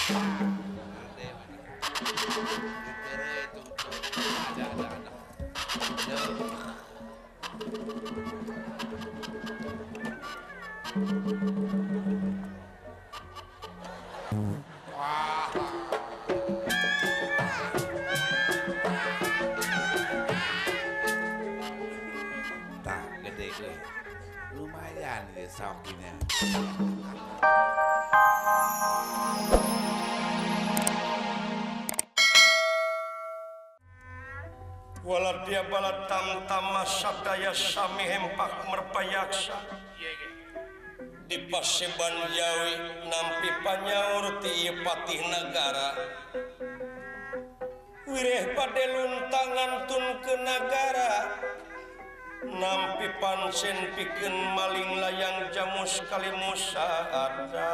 Tah gede euy. Lumayan ieu sokina. Waladya balatam tama sadaya sami hempak merpayaksa di Paseban Jawi nampi panyaur ti ieu patih nagara wireh pade luntangan tun ke nagara nampi pansen pikeun maling layang jamus kalimusa ada.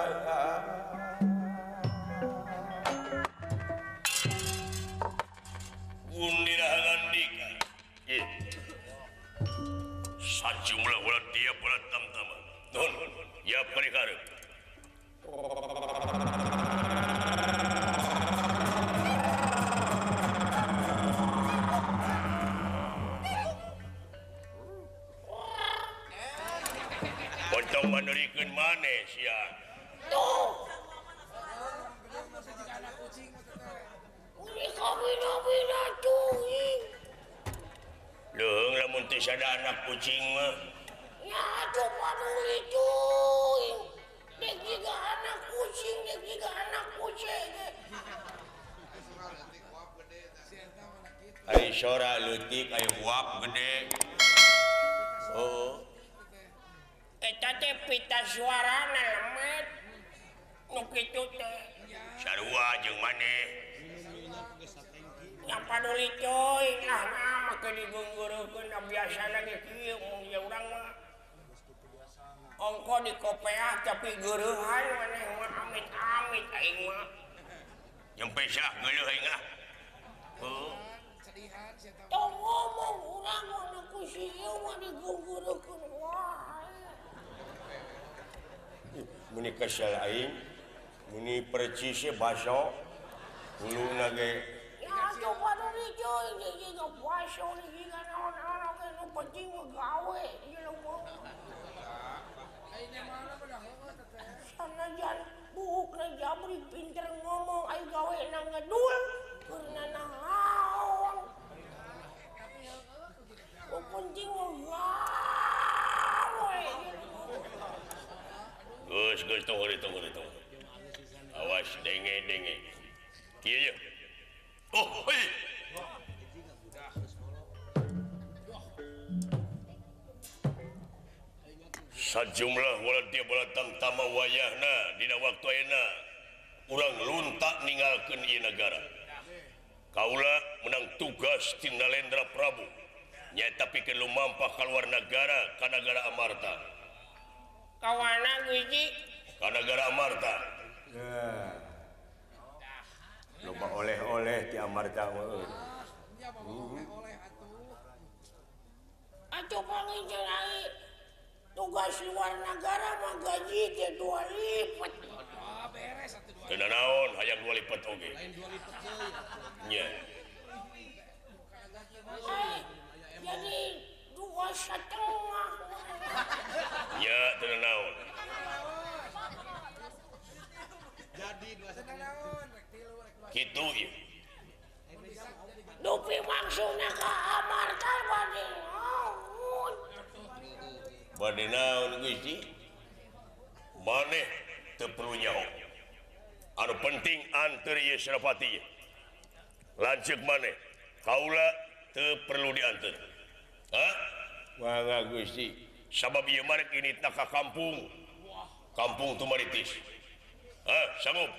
Sajumlah waladya balatam tama. Nuhun, ya perikare. Pontong manurikeun maneh sia. Tuh. Leung lamun teu sada anak kucing mah. Ya atuh paduli cuy. Dek jiga anak kucing, dek jiga anak kucing. Ari sora leutik aya buap gede. Oh. Eta teh pita suarana lemet. Nu kitu teh. Sarua jeung maneh. Yang paduli coy, ah nah make digunggurukeun da biasana ge kieu mun ieu urang mah. Ongko di kopeah tapi geureuhan maneh mah amit-amit aing mah. Nyampe sah geuleuh aing ah. Heuh. Tong ngomong urang mah nu ku si ieu mah digunggurukeun wae. Muni kesel aing, muni percis baso, huluna ge. Atuh paduli cuy, jiga puasa jiga naon-naon oge nu penting mah gawe ieu mah. Sanajan buukna jabrik pinter ngomong ai gawe na ngedul keur nanaon. Nu penting mah gawe. Geus geus tong heureuy tong heureuy tong. Awas denge-denge. Kieu ye. Oh, hei. Sajumlah waladya balatam tama wayahna dina waktu ayeuna urang lunta ninggalkeun ieu nagara. Kaula menang tugas ti Nalendra Prabu nyaeta pikeun lumampah kaluar nagara ka nagara Amarta. Kawana Gusti? Ka nagara Amarta. Loba oleh-oleh ti Amarta mah euy. Atuh panginten ai tugas luar nagara mah gaji teh 2 lipat. Beres atuh 2. Teu nanaon hayang 2 lipat oge. Lain 2 lipat deui. Nya. Jadi 2,5. Nya teu nanaon. Jadi 2,5 naon rek tilu rek 2. Kitu ieu. Dupi maksudna ka Amarta bade naon? Bade naon Gusti? Maneh teu perlu nyaho. Anu penting anteur ieu Senopati ieu. Lanceuk maneh kaula teu perlu dianteur. Hah? Mangga Gusti. Sabab ieu mah rek initna ka kampung. Kampung Tumaritis. Hah, sanggup?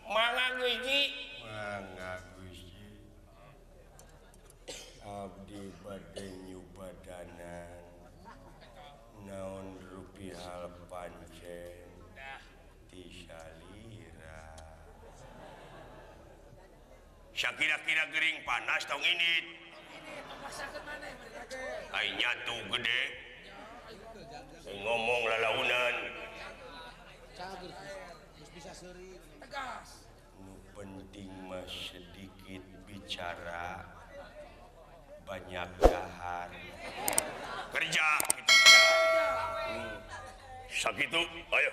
Mangga Gusti. Mangga Gusti. Abdi bade nyubadanan naon rupi hal pancen ti salira. Sakira-kira gering panas tong init. Ai nyatu gede. Ngomong lalaunan. Cager. Geus bisa seuri. Tegas. Nu Penting mah sedikit bicara banyak dahar. Kerja gitu. Sakitu ayo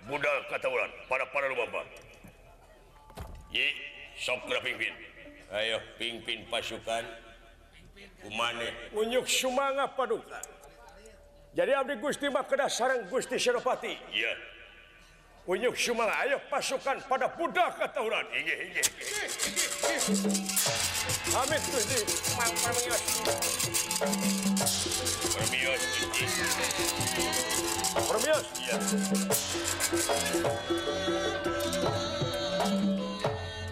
budal katawuran para lumampah. Yi sok geura pimpin. Ayo pimpin pasukan kumane unjuk sumanga paduka. Jadi abdi Gusti mah kedah sareng Gusti Senopati. Iya. Unjuk sumanga ayo pasukan pada budak katawuran. Inggih inggih. Amit Gusti. Mang permios. Permios Gusti. Permios. Iya.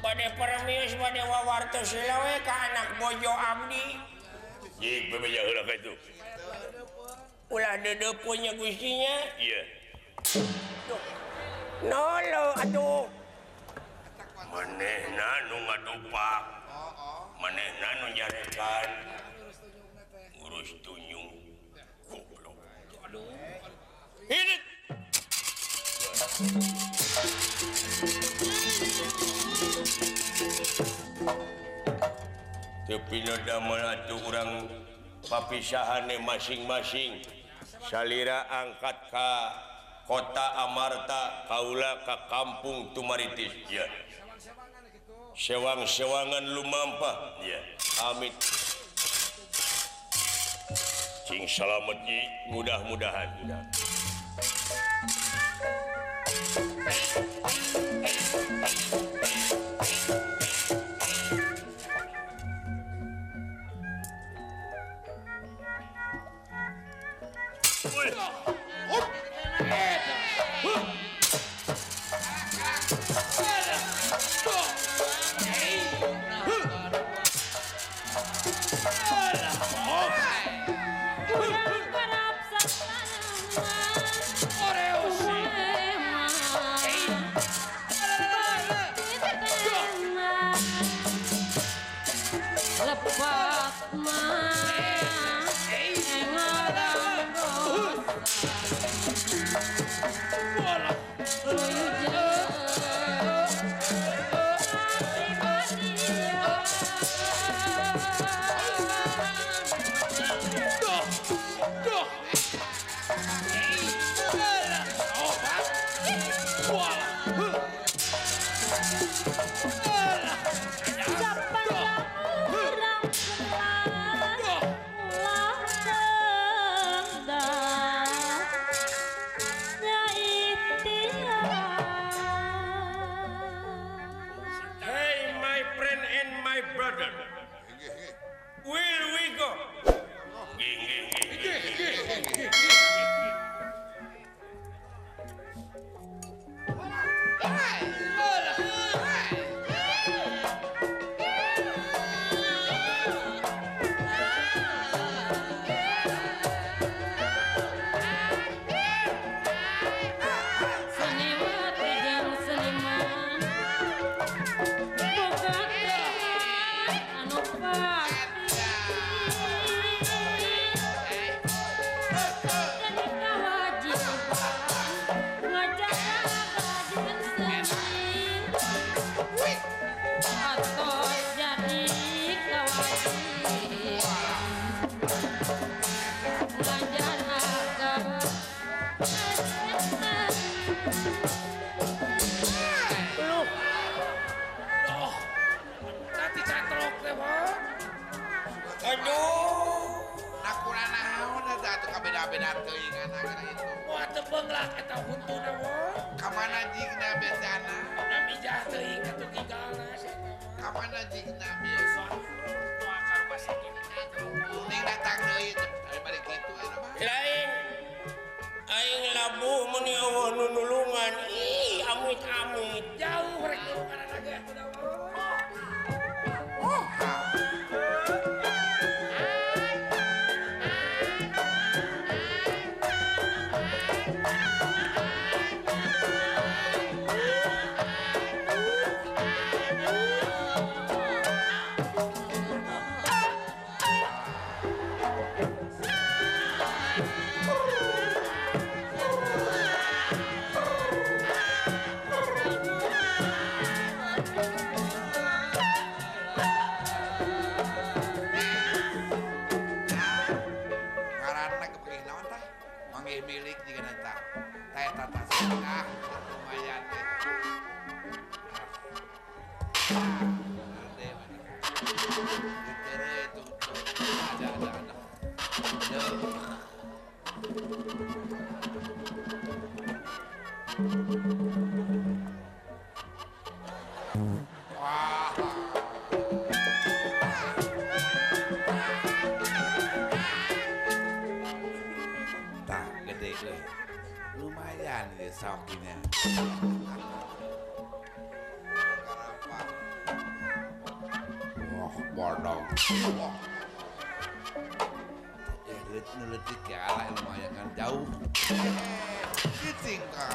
Bade permios bade wawartos heula we ka anak bojo abdi. Jig bebeja heula ka itu. Ulah deudeupunya Gustinya. Iya. Nolo atuh. Manehna nu ngadupak. Manehna nu nyarekan. Ngurus tunyung. Goblok. Aduh. Ini. Teu pinodamel atuh urang papisahane masing-masing. Salira angkat ka kota Amarta, kaula ka kampung Tumaritis. Ya. Sewang-sewangan lumampah. Ya. Amit. Cing salamet Nyi, mudah-mudahan. Lain aing labuh meni eueuh nu nulungan. Ih, amit-amit jauh rek nulungan lagi atuh da. Oh. Thank you. Manggih milik juga neta. Teh tata ah lumayan deh. Gede mana. Diteureuy tuh ada. Wah. Tah gede euy. Lumayan ieu saokina. Karapak. Wah, bodoh. Wah. Leutik ya lah lumayan kan jauh. Cicing kau.